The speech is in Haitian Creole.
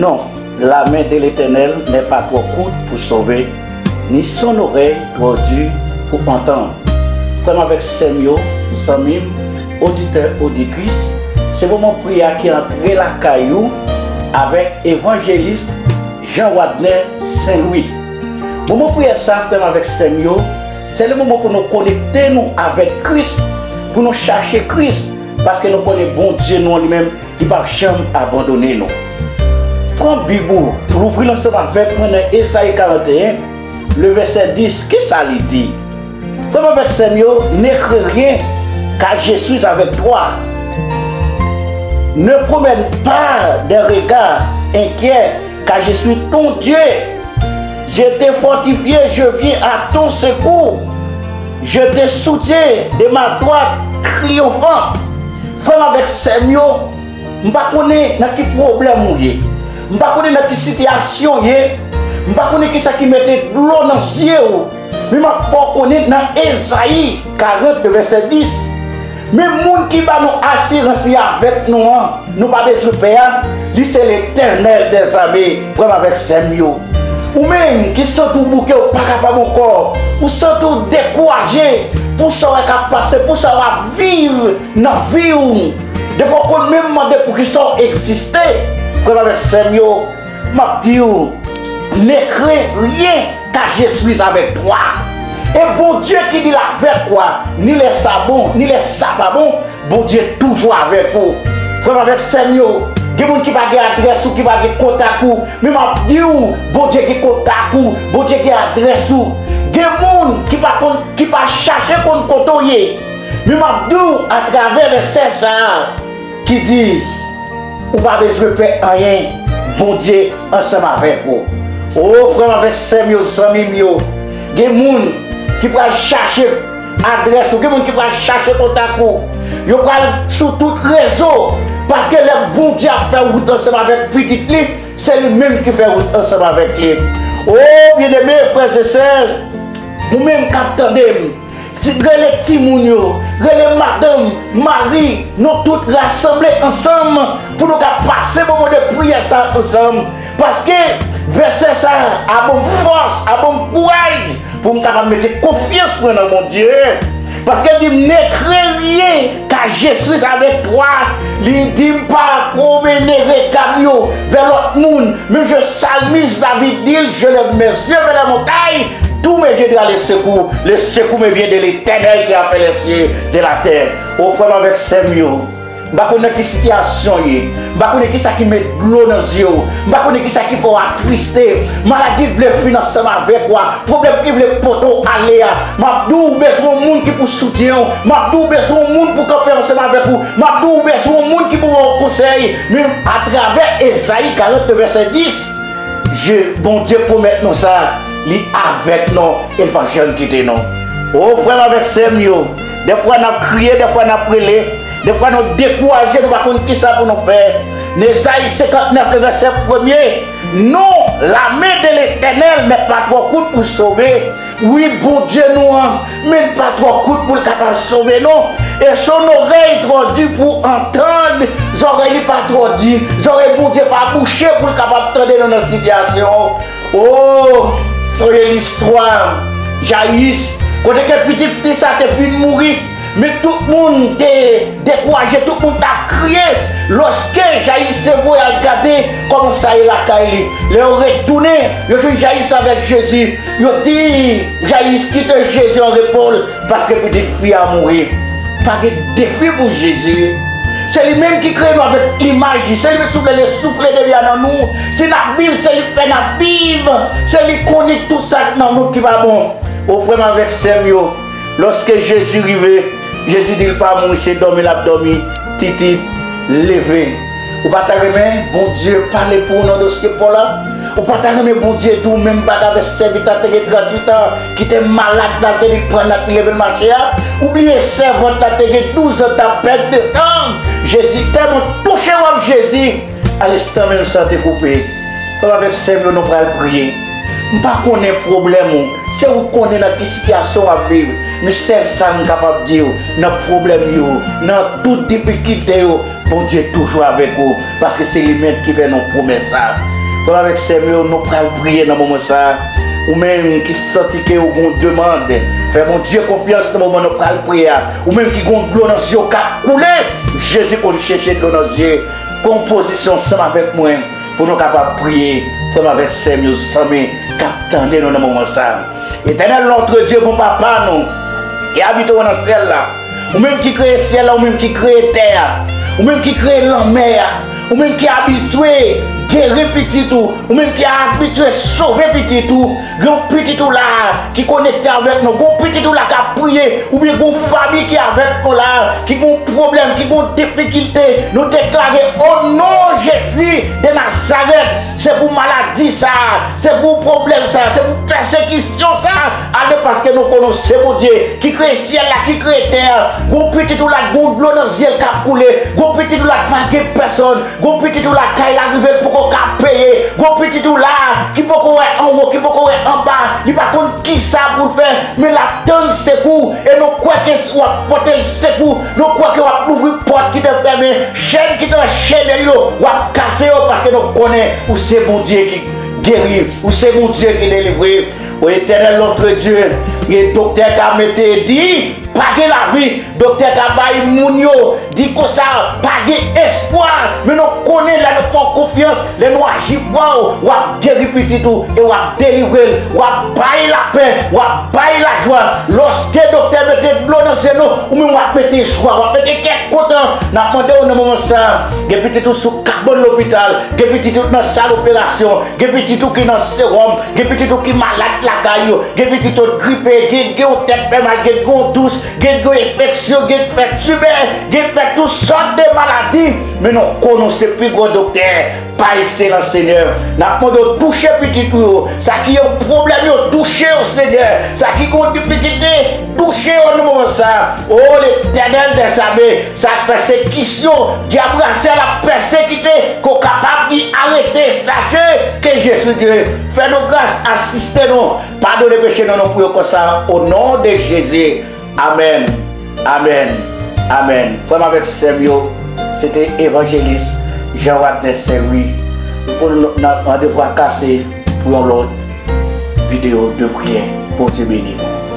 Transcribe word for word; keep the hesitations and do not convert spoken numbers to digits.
Non, la main de l'Éternel n'est pas trop courte pour sauver, ni son oreille trop dure pour entendre. Frè m avèk sè m yo, zanmi m, oditè, oditris, se moman priyè a ki antre lakay ou avèk evanjelis Jean Wadner Saint Louis. Moman priyè sa, frè m avèk sè m yo, se le moman pou nou konekte nou avèk Kris, pou nou chache Kris, paske nou konnen Bondye nou an li menm, li p ap janm abandone nou. Pran Bib ou, louvri l ansanm avèk mwen nan Ezayi karanteyen, le vèsè dis, kisa li di? Frè m avèk sè m yo, ne crains rien, car je suis avec toi. Ne promène pas des regards inquiets, car je suis ton Dieu. Je t'ai fortifié, je viens à ton secours. Je te soutiens de ma droite triomphante. Frè m avèk sè m yo, m pa konnen nan ki pwoblèm ou ye. M pa konnen nan ki sitiyasyon w ye. M pa konnen kisa ki mete dlo nan zye w. Men m ap fè w konnen nan Ezayi karant, vèsè dis, men moun ki ba nou asirans li avèk nou an, nou pa bezwen pè a, li se Letènèl dèzame, frè m avèk sè m yo. Ou menm ki santi w bouke, ou pa kapab ankò, ou santi w dekouraje pou sa w wè k ap pase, pou sa w ap viv nan vi w. Defwa w konn menm mande poukisa w egziste, frè m avèk sè m yo, m ap di w, ne crains rien, car je suis avec toi. E Bondye ki di l avèk ou a, ni lè sa bon, ni lè sa pa bon, Bondye toujou avèk ou. Frè m avèk sè m yo, gen moun ki pa gen adrès ou, ki pa gen kontak ou, men m ap di w, Bondye gen kontak ou, Bondye gen adrès ou. Gen moun ki pa konn, ki pa chache konn kote w ye, men m ap di w atravè vèsè sa a ki di, ou pa bezwen pè anyen, Bondye ansanm avèk ou. O, frè m avèk sè m yo, zanmi m yo, gen moun ki pral chache adrès ou, gen moun ki pral chache kontak ou. Yo pral sou tout rezo, paske lè Bondye ap fè wout ansanm avèk pitit li, se li menm ki fè wout ansanm avèk li. O, byeneme, frè e sè, ou menm k ap tande m, ti, rele timoun yo, rele madanm, mari, nou tout rasanble ansanm pou nou ka pase moman de priyè sa ansanm. Paske vèsè sa a ban m fòs, a ban m kouraj pou m kapab mete konfyans mwen nan Bondye. Paske l di m, ne crains rien, car je suis avec toi. Li di m, pa pwomennen rega m yo vè lòt moun. Menm jan salmis David di l, je lève mes yeux vers les montagnes, d'où me viendra le secours? Le secours me vient de l'Éternel qui a fait les cieux et la terre. O, frè m avèk sè m yo, m pa konn nan ki sitiyasyon w ye, m pa konnen kisa ki met dlo nan zye w, m pa konnen kisa ki fè w atriste, maladi vle fin ansanm avèk ou a, pwoblèm ki vle pote w ale a, m ap di w, ou bezwen yon moun ki pou soutyen w, m ap di w, ou bezwen yon moun pou kanpe ansanm avèk ou, m ap di w, ou bezwen yon moun ki pou ba w konsèy. Men atravè Ezayi karant vèsè dis, Je, Bondye pwomèt nou sa, li avèk nou e l p ap janm kite nou. O, frè m avèk sè m yo, dèfwa n ap kriye, dèfwa n ap rele, dèfwa nou dekouraje, nou pa konn kisa pou nou fè. Nan Ezayi senkantnèf, le vèsè premye, non, la main de l'Éternel n'est pas trop courte pour sauver. Wi, Bondye nou an, men l pa twò kout pou l kapab sove nou. Et son oreille trop dure pour entendre. Zòrèy li pa twò di. Zòrèy Bondye pa bouche pou l kapab tande nou nan sitiyasyon. O, sonje listwa Jayis, kote ke pitit fi sa te fin mouri. Men tout moun te dekouraje, tout moun t ap kriye. Lòske Jayis te voye al gade kòman sa ye lakay li. Lè yo retounen, yo jwenn Jayis avèk Jezi. Yo di Jayis kite Jezi an repo l, paske pitit fi a mouri. Pa gen defi pou Jezi. Se li menm ki kreye nou avèk imaj li. Se li menm soufle, li soufle de vi a nan nou. Si n ap viv, se li k fè n ap viv. Se li konnen tout sa k nan nou ki pa bon. O frè m avèk sè m yo, lòske Jezi rive, Jezi di l pa mouri, se dòmi l ap dòmi. Titit, leve. Ou pa ta renmen Bondye pale pou ou nan dosye pa w la? Ou pa ta renmen Bondye di w menm bagay avèk sèvitè a te gen tranntuit an, ki te malad la, te vin pran l, l ap leve l mache a? Ou bliye sèvant la te gen douz an, t ap pèd de san? Jezi tèlman touche w ap Jezi, a lenstan menm san te koupe. Frè m avèk sè m yo, nou pral priye. M pa konnen pwoblèm ou, Se ou konnen nan ki sitiyasyon w ap viv, men sèl sa m kapab di w, nan pwoblèm yo, nan tout difikilte yo, Bondye toujou avèk ou, paske se li menm ki fè nou pwomès sa. Frè m avèk sè m yo, nou pral priye nan moman sa. Ou menm ki santi ke ou gon demann, fè Bondye konfyans nan moman nou pral priye a. Ou menm ki gon dlo nan zye w k ap koule, Jezi konn chèche dlo nan zye. Pran pozisyon ansanm avèk mwen pou nou kapab priye. Frè m avèk sè m yo, zanmi k ap tande nou nan moman sa. Etènèl, notre Dieu, bon papa nou, ki abite nan syèl la, ou menm ki kreye syèl la, ou menm ki kreye tè a, ou menm ki kreye lanmè a, ou menm ki abitye geri pitit ou, ou menm ki abitye sove pitit ou, gen yon pitit ou la ki konekte avèk nou, gen yon pitit ou la k ap priye, oubyen gen yon fanmi ki avèk nou la, ki gen yon pwoblèm, ki gen yon difikilte, nou deklare, o non Jezi de Nazarèt, se pou maladi sa, se pou pwoblèm sa, se pou pèsekisyon sa, ale, paske nou konnen se Bondye ki kreye syèl la, ki kreye tè a. Gon pitit ou la, gon dlo nan zye l k ap koule, gon pitit ou la, pa gen pèsòn, gon pitit ou la, kay la rive, l poko ka peye, gon pitit ou la, ki poko wè anwo, ki poko wè anba, li pa konn kisa pou l fè, men l ap tann sekou, e nou kwè ke w ap pote l sekou, nou kwè ke w ap louvri pòt ki te fèmen, chèn ki te anchennen l yo, w ap kase yo, paske nou konnen ou se Bondye ki geri, ou se Bondye ki delivre. O Etènèl, notre Dieu, gen doktè ka mete di, pa gen lavi, doktè ka bay moun yo di konsa, pa gen espwa, men nou konnen lè nou fè w konfyans, lè nou aji pou w, w ap geri pitit ou e w ap delivre l, w ap bay lapè, w ap bay lajwa. Lòske doktè mete dlo nan zye nou, ou menm w ap mete jwa, w ap mete kè kontan. N ap mande w nan moman sa, gen pitit ou sou kabann lopital, gen pitit ou nan sal operasyon, gen pitit ou ki nan sewòm, gen pitit ou ki malad lakay yo, gen pitit ou gripe, gen gen yon tèt fè mal, gen gen yon tous, gen gen enfeksyon, gen fè timè, gen fè tout sòt de maladi. Men nou konnen w se pi gwo doktè pa ekselans, Senyè. N ap mande w touche pitit ou yo. Sa ki gen pwoblèm yo, touche yo, Senyè. Sa ki gen difikilte, touche yo nan moman sa. O Letènèl dèzame, sa pèsekisyon, dyab rasyal ap pèsekite, ke w kapab di arete, sache ke Jezi Dye. Fè nou gras, asiste nou, padone peche nou, nou priye w konsa, o non de Jezi. Amèn. Amèn. Amèn. Frè m avèk sè m yo, se te evanjelis Jean Wadner Saint Louis. Nou pou n nan randevwa kase pou yon lòt videyo de priyè. Bondye beni nou.